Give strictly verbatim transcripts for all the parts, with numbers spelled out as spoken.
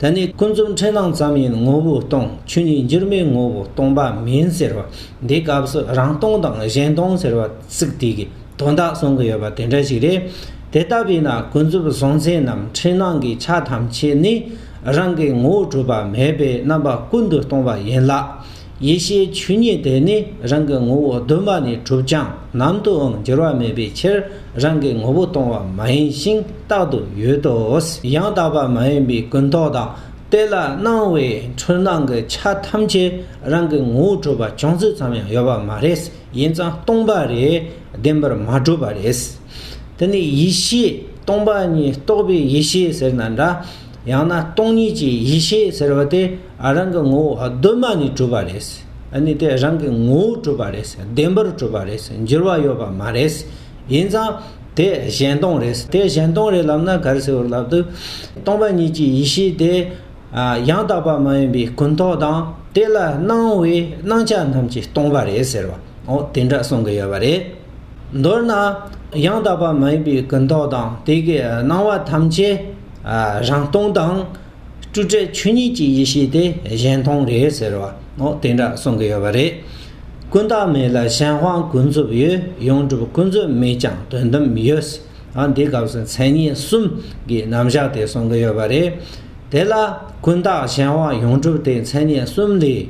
ད་ནི་ཀུན་རྫོབ་འཁྲུལ་སྣང་ཙམ་ཡིན་ངོ་བོ་སྟོང་། ཆོས་ཉིད་འགྱུར་མེད་ངོ་བོ་སྟོང་པ་མིན་ཟེར་བ། འདི་སྐབས་སུ་རང་སྟོང་དང་གཞན་སྟོང་ཟེར་བ་ཚིག་དེ་གི་དོན་དག་གསུང་གི་ཡོད་པ་དེ་འདྲ་ཞིག་རེད། དེ་ལྟ་བས་ན་ཀུན་རྫོབ་གཟུང་འཛིན་ནམ་འཁྲུལ་སྣང་གི་ཆ་ཐམས་ཅད་ནི་རང་གི་ངོ་བོ་གྲུབ་པ་མེད་པའི་རྣམ་པ་ཀུན་ཏུ་སྟོང་པ་ཡིན་ལ། ཡེ་ཤེས་ཆོས་ཉིད་དེ་ནི་རང་གི་ངོ་བོ་གདོད་མ་ནས་གྲུབ་ཀྱང་ནམ་དུའང་འགྱུར་བ་མེད་པའི་ཕྱིར་རང་གི་ངོ་བོ་སྟོང་པ་མ་ཡིན་ཞིང་རྟག་ཏུ་ཡོད་དོ། ཡང་དག་པ་མ་ཡིན་པའི་ཀུན་རྟོག་དང་དེ་ལ་སྣང་བའི་འཁྲུལ་སྣང་གི་ཆ་ཐམས་ཅད་རང་གི་ངོ་བོ་གྲུབ་པ་ཅུང་ཟད་ཙམ་ཡང་ཡོད་པ་མ་རེད། ཡིན་ཙང་སྟོང་པ་རེད། བདེན་པར་མ་གྲུབ་པ་རེད། དེ་ནི་ཡེ་ཤེས་སྟོང་པ་ཉིད་རྟོགས་པའི་ཡེ་ཤེས་ཟེར་ན་འདྲ། ཡང་ན་སྟོང་ཉིད་ཀྱི་ཡེ་ཤེས་ཟེར་བ་དེ་རང་གི་ངོ་བོ་གདོད་མ་ནས་གྲུབ་པ་རེད། ཨ་ནི་དེ་རང་གི་ངོ་བོ་གྲུབ་པ་རེད། བདེན་པར་གྲུབ་པ་རེད། འགྱུར་བ་ཡོད་པ་མ་རེད། ཡིན་ཙང་དེ་གཞན་སྟོང་རེད། དེ་གཞན་སྟོང་རེད་ལབ་ན་ག་རེ་ཟེར་བར་ལབ་དུས། སྟོང་པ་ཉིད་ཀྱི་ཡེ་ཤེས་དེ་ཡང་དག་པ་མ་ཡིན་པའི་ཀུན་རྟོག་དང་དེ་ལ་སྣང་བའི་སྣང་ཆ་རྣམས་ཀྱིས་སྟོང་པ་རེད་ཟེར་བ། འོ་དེ་འདྲ་གསུང་གི་ཡོད་པ་རེད། མདོར་ན་ཡང་དག་པ་མ་ཡིན་པའི་ཀུན་རྟོག་དང་དེ་གི་སྣང་བ་ཐམས་ཅད་རང་སྟོང་དང་། སྤྲོས་བྲལ་ཆོས་ཉིད་ཀྱི་ཡེ་ཤེས་དེ་གཞན་སྟོང་རེད་ཟེར་བ། འོ་དེ་འདྲ་གསུང་གི་ཡོད་པ་རེད། ཀུན་བཏགས་མེད་ལ་གཞན་དབང་ཀུན་རྫོབ་ཡོད། ཡོངས་གྲུབ་ཀུན་རྫོབ་མེད་ཀྱང་དོན་དམ་ཡོད། ཨ་འདི་སྐབས་སུ་མཚན་ཉིད་གསུམ་གྱི་རྣམ་གཞག་དེ་གསུང་གི་ཡོད་པ་རེད། དེ་ལ་ཀུན་བཏགས་གཞན་དབང་ཡོངས་གྲུབ་སྟེ་མཚན་ཉིད་གསུམ་ལས།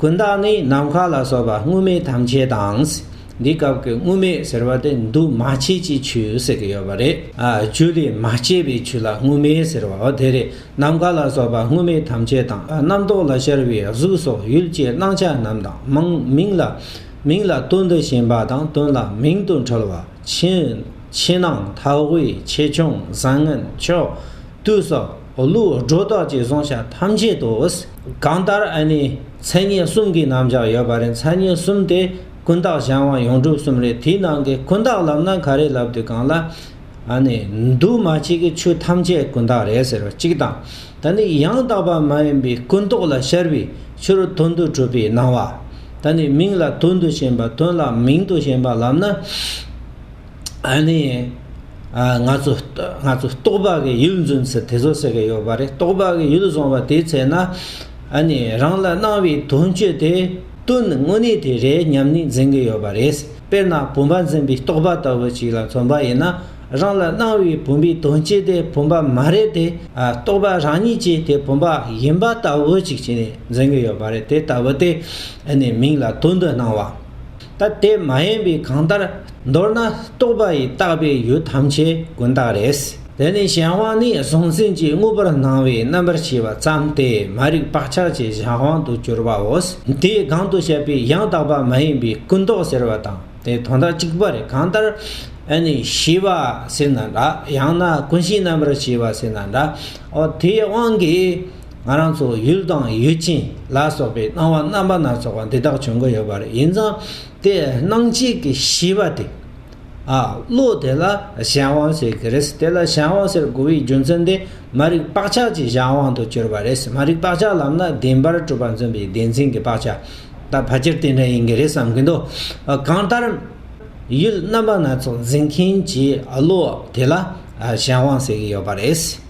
ཀུན་བཏགས་ནི་ནམ་མཁའ་ལ་སོགས་པ་དངོས་མེད་ཐམས་ཅད་དང་། འདི་སྐབས་ཀྱི་དངོས་མེད་ཟེར་བ་དེ་འདུ་མ་བྱས་ཀྱི་ཆོས་ཟེར་གྱི་ཡོད་པ་རེད། ཨ་རྒྱུ་ལས་མ་སྐྱེས་པའི་ཆོས་ལ་དངོས་མེད་ཟེར་བའོ་དེ་རེད། ནམ་མཁའ་ལ་སོགས་པ་དངོས་མེད་ཐམས་ཅད་དང་། རྣམ་རྟོག་ལ་ཤར་བའི་གཟུགས་སོགས་ཡུལ་གྱི་སྣང་ཆ་རྣམས་དང་། མིང་མིང་ལ་མིང་ལ་དོན་དུ་ཞེན་པ་དང་དོན་ལ་མིང་དུ་འཁྲུལ་བ། ཕྱི་ཕྱི་ནང་མཐའ་དབུས་ཆེ་ཆུང་བཟང་ངན་ཕྱོགས་དུས་སོགས་བློ་སྒྲོ་བཏགས་ཀྱི་གཟུང་བྱ་ཐམས་ཅད་དོ། གང་ལྟར་ཨ་ནི་མཚན་ཉིད་གསུམ་གྱི་རྣམ་གཞག་ཡོད་པ་རེད། མཚན་ཉིད་གསུམ་དེ་ཀུན་བཏགས་གཞན་དབང་ཡོངས་གྲུབ་གསུམ་རེད། དེའི་ནང་གི་ཀུན་བཏགས་ལབ་ན་ག་རེ་ལབ་དུས་གང་ལ། ཨ་ནི་འདུ་མ་བྱས་ཀྱི་ཆོས་ཐམས་ཅད་ཀུན་བཏགས་རེད་ཟེར་བ་གཅིག་དང་། ད་ནི་ཡང་དག་པ་མ་ཡིན་པའི་ཀུན་རྟོག་ལ་ཤར་བའི་ཕྱི་རོལ་དོན་དུ་གྲུབ་པའི་སྣང་བ། ད་ནི་མིང་ལ་དོན་དུ་ཞེན་པ་དོན་ལ་མིང་དུ་ཞེན་པ་ལབ་ན། ཨ་ནི་ཨ་ང་ཚོ་ང་ཚོ་རྟོག་པ་གི་ཡུལ་འཛིན་ཚུལ་དེ་ཚོ་ཟེར་གི་ཡོད་པ་རེད། རྟོག་པ་གི་ཡུལ་བཟུང་བ་དེའི་ཚེ་ན། ཨ་ནི་རང་ལ་སྣང་བའི་དོན་སྤྱི་དེ་དོན་དངོས་གནས་དེ་རེད་སྙམ་ནས་འཛིན་གི་ཡོད་པ་རེད། དཔེར་ན་བུམ་པ་འཛིན་པའི་རྟོག་པ་ལྟ་བུ་ཅིག་ལ་མཚོན་པ་ཡིན་ན། རང་ལ་སྣང་བའི་བུམ་པའི་དོན་སྤྱི་དེ་བུམ་པ་མ་རེད་དེ། ཨ་རྟོག་པ་རང་ཉིད་ཀྱིས་དེ་བུམ་པ་ཡིན་པ་ལྟ་བུ་ཅིག་བྱས་ནས་འཛིན་གི་ཡོད་པ་རེད། དེ་ལྟ་བུ་དེ་ཨ་ནི་མིང་ལ་དོན་དུ་སྣང་བ། ད་དེ་མ་ཡིན་པའི་གང་ལྟར་མདོར་ན་རྟོག་པ་ཡིས་བཏགས་པའི་ཡུལ་ཐམས་ཅད་ཀུན་བཏགས་རེད། དེ་ནས་གཞན་དབང་ནི་གཟུང་འཛིན་གྱིས་དངོས་པོར་སྣང་བའི་རྣམ་པར་ཤེས་པ་ཙམ་སྟེ་མ་རིག་བག་ཆགས་ཀྱི་གཞན་དབང་དུ་གྱུར་པའོ། དེའི་སྒང་དུ་བཤད་པའི་ཡང་དག་པ་མ་ཡིན་པའི་ཀུན་རྟོག་ཟེར་བ་དང་དེ་དོན་དག་གཅིག་པ་རེད། གང་ལྟར་ཨ་ནི་ཤེས་པ་ཟེར་ན་འདྲ། ཡང་ན་ཀུན་ཤེས་རྣམ་པར་ཤེས་པ་ཟེར་ན་འདྲ། འོ་དེའི་དབང་གིས་ང་རང་ཚོ་ཡུལ་དང་ཡུལ་ཅན་ལ་སོགས་པའི་སྣང་བ་རྣམ་པ་སྣ་ཚོགས་པ་འདི་དག་བྱུང་གི་ཡོད་པ་རེད། ཡིན་ཙང་དེ་སྣང་བྱེད་ཀྱི་ཤེས་པ་དེ། ཨ་བློ་དེ་ལ་གཞན་དབང་ཟེར་གྱི་རེད། དེ་ལ་གཞན་དབང་ཟེར་དགོས་པའི་རྒྱུ་མཚན་དེ་མ་རིག་བག་ཆགས་ཀྱི་གཞན་དབང་དུ་གྱུར་པ་རེད། མ་རིག་བག་ཆགས་ལབ་ན་བདེན་པར་གྲུབ་པ་འཛིན་པའི་བདེན་འཛིན་གྱི་བག་ཆགས། ད་ཕལ་ཆེར་དེ་འདྲ་ཡིན་གྱི་རེད་བསམ་གྱི་འདུག་གང་ལྟར་ཡུལ་རྣམ་པ་སྣ་ཚོགས་འཛིན་མཁན་གྱི་བློ་དེ་ལ་གཞན་དབང་ཟེར་གྱི་ཡོད་པ་རེད།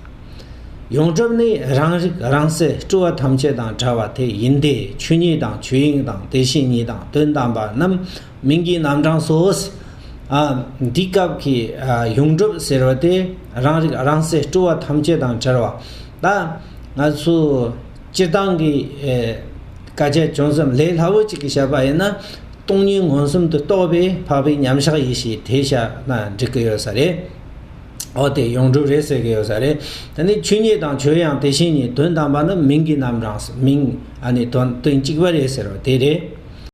ཡོངས་གྲུབ་ནི་རང་རིག་རང་གསལ་སྤྲོས་པ་ཐམས་ཅད་དང་བྲལ་བ་དེ་ཡིན་ཏེ། ཆོས་ཉིད་དང་ཆོས་དབྱིངས་དང་དེ་བཞིན་ཉིད་དང་དོན་དམ་པ་རྣམས་མིང་གི་རྣམ་གྲངས་སོ། ཨ་འདི་སྐབས་ཀྱི་ཨ་ཡོངས་གྲུབ་ཟེར་བ་དེ་རང་རིག་རང་གསལ་སྤྲོས་པ་ཐམས་ཅད་དང་བྲལ་བ། ད་ང་ཚོ་སྤྱིར་བཏང་གི་ཨེ་སྐད་ཆ་ཅུང་ཙམ་ལས་སླ་བོ་ཅིག་གིས་བཤད་པ་ཡིན་ན། སྟོང་ཉིད་མངོན་སུམ་དུ་རྟོགས་པའི་འཕགས་པའི་མཉམ་གཞག་ཡེ་ཤེས་དེ་བཤད་ན་འགྲིག་གི་ཡོད་ས་རེད། འོ་དེ་ཡོངས་གྲུབ་རེད་ཟེར་གི་ཡོད་ས་རེད། དེ་ནི་ཆོས་ཉིད་དང་ཆོས་དབྱིངས་དེ་བཞིན་ཉིད་དོན་དམ་པ་ནི་མིང་གི་རྣམ་གྲངས་སུ་མིང་ཨ་ནི་དོན་དོན་གཅིག་པ་རེད་ཟེར་བ་དེ་རེད།